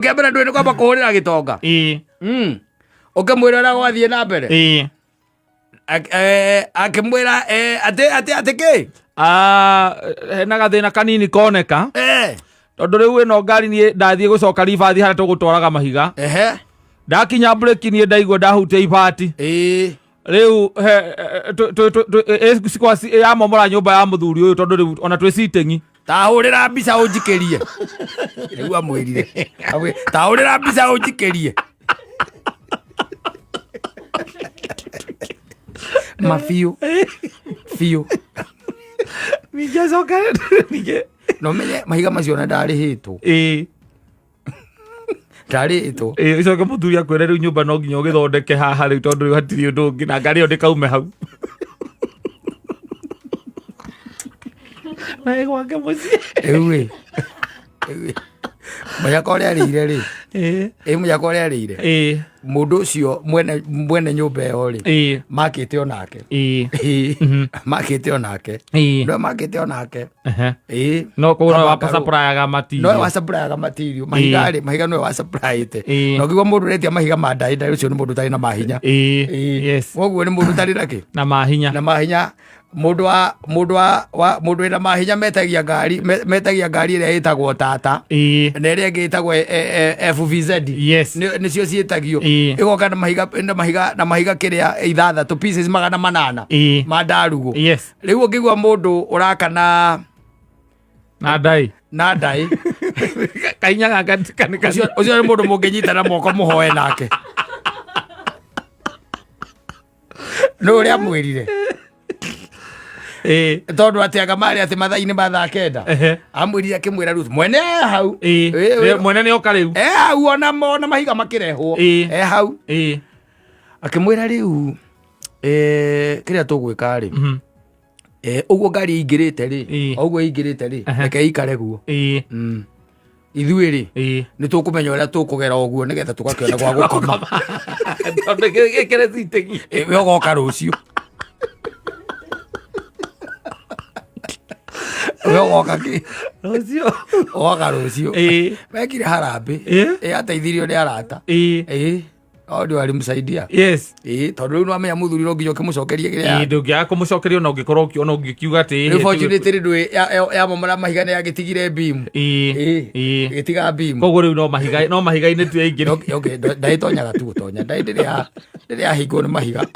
Kĩa mbere ndũĩ nĩ kwamba kũhũrĩra gĩtonga. Ũkĩmwĩra ũrĩa gwathiĩ na mbere. Akĩmwĩra atĩ atĩ atĩ kĩ? Ah, hena gathĩna kanini koneka tondũ rĩu ĩno ngari niĩ ndathiĩ gũcoka ribathi harĩa tũgũtwaraga mahiga. Ndakinya breki niĩ ndaigua ndahutia ibati. Rĩu yamomora nyũmba ya mũthuri ũyũ tondũ rĩu ona twĩ citĩng'i. Tahũrĩra mbica ũnjikĩrie. Rĩu amwĩrire. Tahũrĩra mbica ũnjikĩrie. Ma biũ. Biũ. Ningĩ acoka ningĩ No menye mahiga macio ona ndarĩhĩtwo. Ndarĩhĩtwo. Ĩĩ, ũcoke mũthuri akwĩre rĩu nyũmba no nginya ũgĩthondeke haha rĩu tondũ rĩu hatirĩ ũndũ ũngĩ na ngari ĩyo ndĩkaume hau na ĩ gwake mũciĩ. Rĩu ĩ. Rĩu ĩ. Mũnyaka ũrĩa arĩire rĩ. Ĩ mũnyaka ũrĩa arĩire. Mũndũ ũcio mwene mwene nyũmba ĩyo rĩ. Makĩte onake. Ĩĩ. Makĩte onake. No makĩte onake. Ĩĩ. No koguo nowe Kaba wasupply-aga material. Nowe wasupply-aga material. Mahiga rĩ, mahiga nowe wasupply-ĩte. Na ũngĩigua mũndũ ũretia mahiga ma ndaĩ ndaĩ ũcio nĩ mũndũ ũtarĩ na mahinya. Yes. Koguo nĩ mũndũ ũtarĩ na kĩ? Na mahinya. Na mahinya. Mũndũ wa mũndũ wa wa mũndũ wĩna mahinya metagia ngari metagia ngari ĩrĩa ĩtagwo tata. Na ĩrĩa ĩngĩ ĩtagwo FVZ. Yes. Nĩcio ciĩtagio. Ĩgoka na mahiga na mahiga na mahiga kĩrĩa 6 pieces 800. Ma ndarugũ. Yes. Rĩu ũngĩigua mũndũ ũraka na Na ndai. Na ndai. Kahinya gaka nĩ Ũcio ũcio nĩ mũndũ mũngĩnyitana moko mũhoe nake. Nĩ ũrĩa amwĩrire. Tondũ atĩ anga marĩ atĩ mathaa-inĩ ma thaa 9. Amwĩrire akĩmwĩra Ruth mwene e hau. Mwene nĩ oka rĩu. E hau ona ona mahiga makĩrehwo. E hau. Akĩmwĩra rĩu kĩrĩa tũgwĩka rĩ. Ũguo ngari ĩingĩrĩte rĩ. Ũguo ĩingĩrĩte rĩ. Reke ĩikare guo. Ithuĩ rĩ. Nĩ tũkũmenya ũrĩa tũkũgera ũguo nĩgetha tũgakĩona gwa gũkoma. Tondũ ĩkĩre citĩngi. We ũgoka rũciũ. We ũgoka kĩ? Rũciũ. Ũgoka rũciũ. Mekire harambĩ. Ateithirio nĩ arata. Hao ndio walimsaidia. Yes. Tondũ rĩu nĩwamenya mũthuri no nginya ũkĩmũcokerie kĩrĩa. Ndũngĩaga kũmũcokeria ona ũngĩkorwo ona ũngĩkiuga atĩ Rĩu fortunately ndũĩ yamomora mahiga nĩ yagĩtigire beam. Ĩgĩtiga beam. Koguo rĩu no mahiga no mahiga-inĩ tu yaingĩra. Okay, okay, ndaĩtonyaga tu gũtonya. Ndaĩ ndĩrĩ ya ndĩrĩ yahingwo nĩ mahiga.